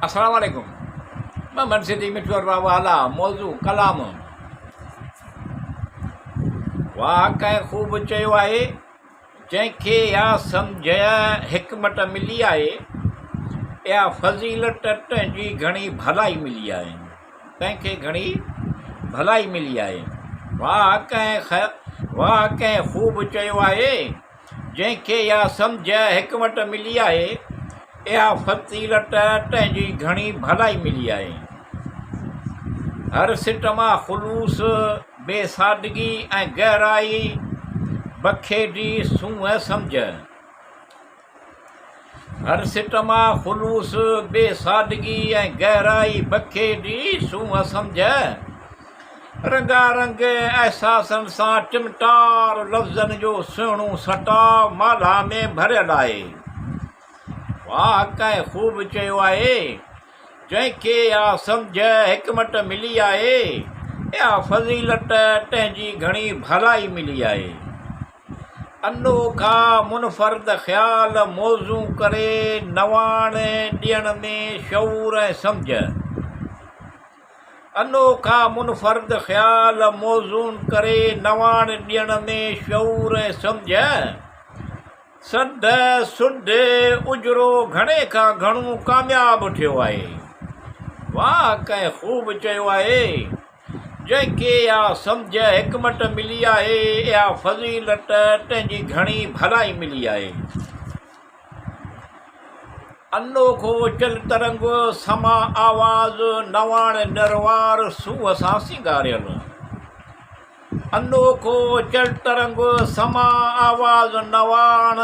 السلام عليڪم محمد صديق مٺو ارباب والا موضوع ڪلام واهه ڪنهن خوب چيو آهي جنهن کي اها سمجهه حڪمت ملي آهي اها فضيلت تنهنجي گهڻي ڀلائي ملي آهي تنهن کي گهڻي ڀلائي ملي آهي واهه ڪنهن واهه ڪنهن خوب چيو آهي جنهن کي اها سمجهه حڪمت ملي آهي، اها فضيلت تنهن جي گهڻي ڀلائي ملي آهي. هر سٽ مان خلوص، بي سادگي ۽ گهرائي بکيڙي سونهن سمجهه. هر سٽ مان خلوص، بي سادگي ۽ گهرائي بکيڙي سونهن سمجهه. رنگا رنگ احساسن سان ٽمٽار لفظن جو سهڻو سٽاء مالها ۾ ڀريل آهي. واهه ڪنهن خوب چيو آهي، جنهن کي اها سمجهه حڪمت ملي آهي، اها فضيلت تنهن جي گهڻي ڀلائي ملي آهي. انوکا منفرد خيال موزون ڪري نواڻ ڏيڻ ۾ شعور ۽ سمجهه. انوکا منفرد خيال موزون ڪري نواڻ ڏيڻ ۾ شعور ۽ سمجهه، سڌ سڌ اجرو گهڻي کان گهڻو ڪامياب ٿيو آهي. واهه ڪنهن خوب چيو آهي، جنهن کي اها سمجهه حڪمت ملي آهي، اها فضيلت تنهن جي گهڻي ڀلائي ملي آهي. انوکو چل ترنگ، سما آواز، نواڻ نروار سونهن سان سينگاريل. انوکو چل ترنگ، سما آواز، نواڻ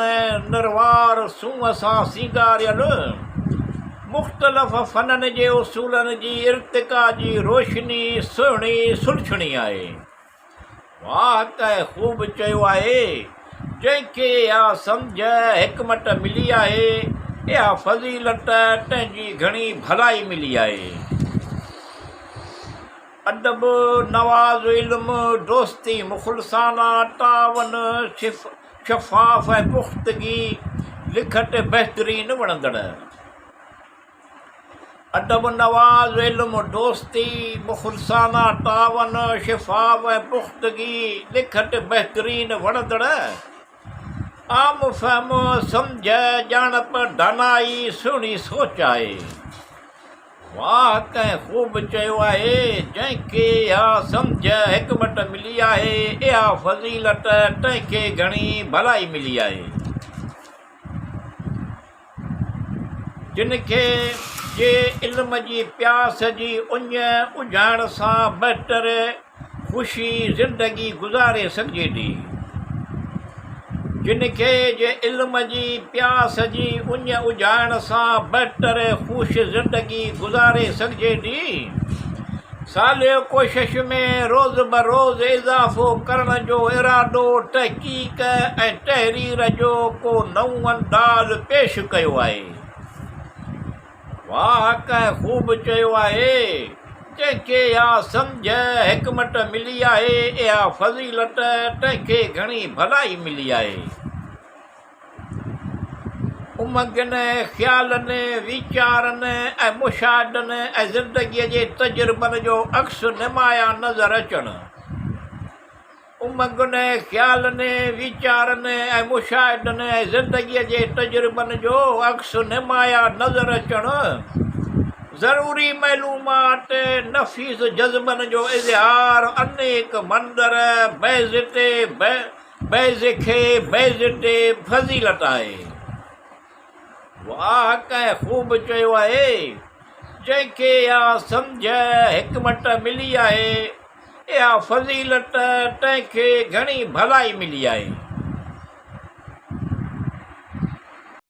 نروار سونهن سان سينگاريل. مختلف فنن جي اصولن جي ارتقا جي روشني سهڻي سلڇڻي آهي. واهه ڪنهن خوب چيو آهي، جنهن کي اها سمجهه، حڪمت، ملي آهي، اها فضيلت تنهن جي گهڻي ڀلائي ملي آهي. ادب، نواز، علم، دوستي، مخلصانه، تعاون، شفاف ۽ پختگي، لکت بهترين وڻندڙ. ادب نواز، علم، دوستي، مخلصانه تعاون، شفاف ۽ پختگي، لکت بهترين وڻندڙ، عام فهم، سمجهه، ڄاڻپ، دانائي، سهڻي سوچ آهي. واهه ڪنهن خوب چيو آهي، جنهن کي اها سمجهه، حڪمت ملي آهي، اها فضيلت تنهن کي گهڻي ڀلائي ملي آهي. جن کي جي علم جي پياس جي اڃ اجهائڻ سان بهتر خوشي زندگي گذاري سگهجي ٿي. جن کي جي علم جي پياس جي اڃ اجهائڻ سان بهتر خوش زندگي گذاري سگهجي ٿي. صالح ڪوشش ۾ روز بروز اضافو ڪرڻ جو ارادو تحقيق ۽ تحرير جو ڪو نئون انداز پيش ڪيو آهي. واهه ڪنهن خوب چيو آهي، جنهن کي اها سمجهه، حڪمت، ملي آهي، اها فضيلت تنهن کي گهڻي ڀلائي ملي آهي. امنگن، خيالن، ويچارن ۽ مشاهدن ۽ زندگيء جي تجربن جو عڪس نمايان نظر اچڻ. امنگن، خيالن، ويچارن ۽ مشاهدن ۽ زندگيء جي تجربن جو عڪس نمايان نظر اچڻ. ضروري معلومات، نفيس جذبن جو اظهار، انيڪ منظر، بيعزتي، بيض کي بيض تي فضيلت آهي. واهه ڪنهن خوب چيو آهي، جنهن کي اها سمجهه، حڪمت، ملي آهي، اها فضيلت تنهن کي گهڻي ڀلائي ملي آهي.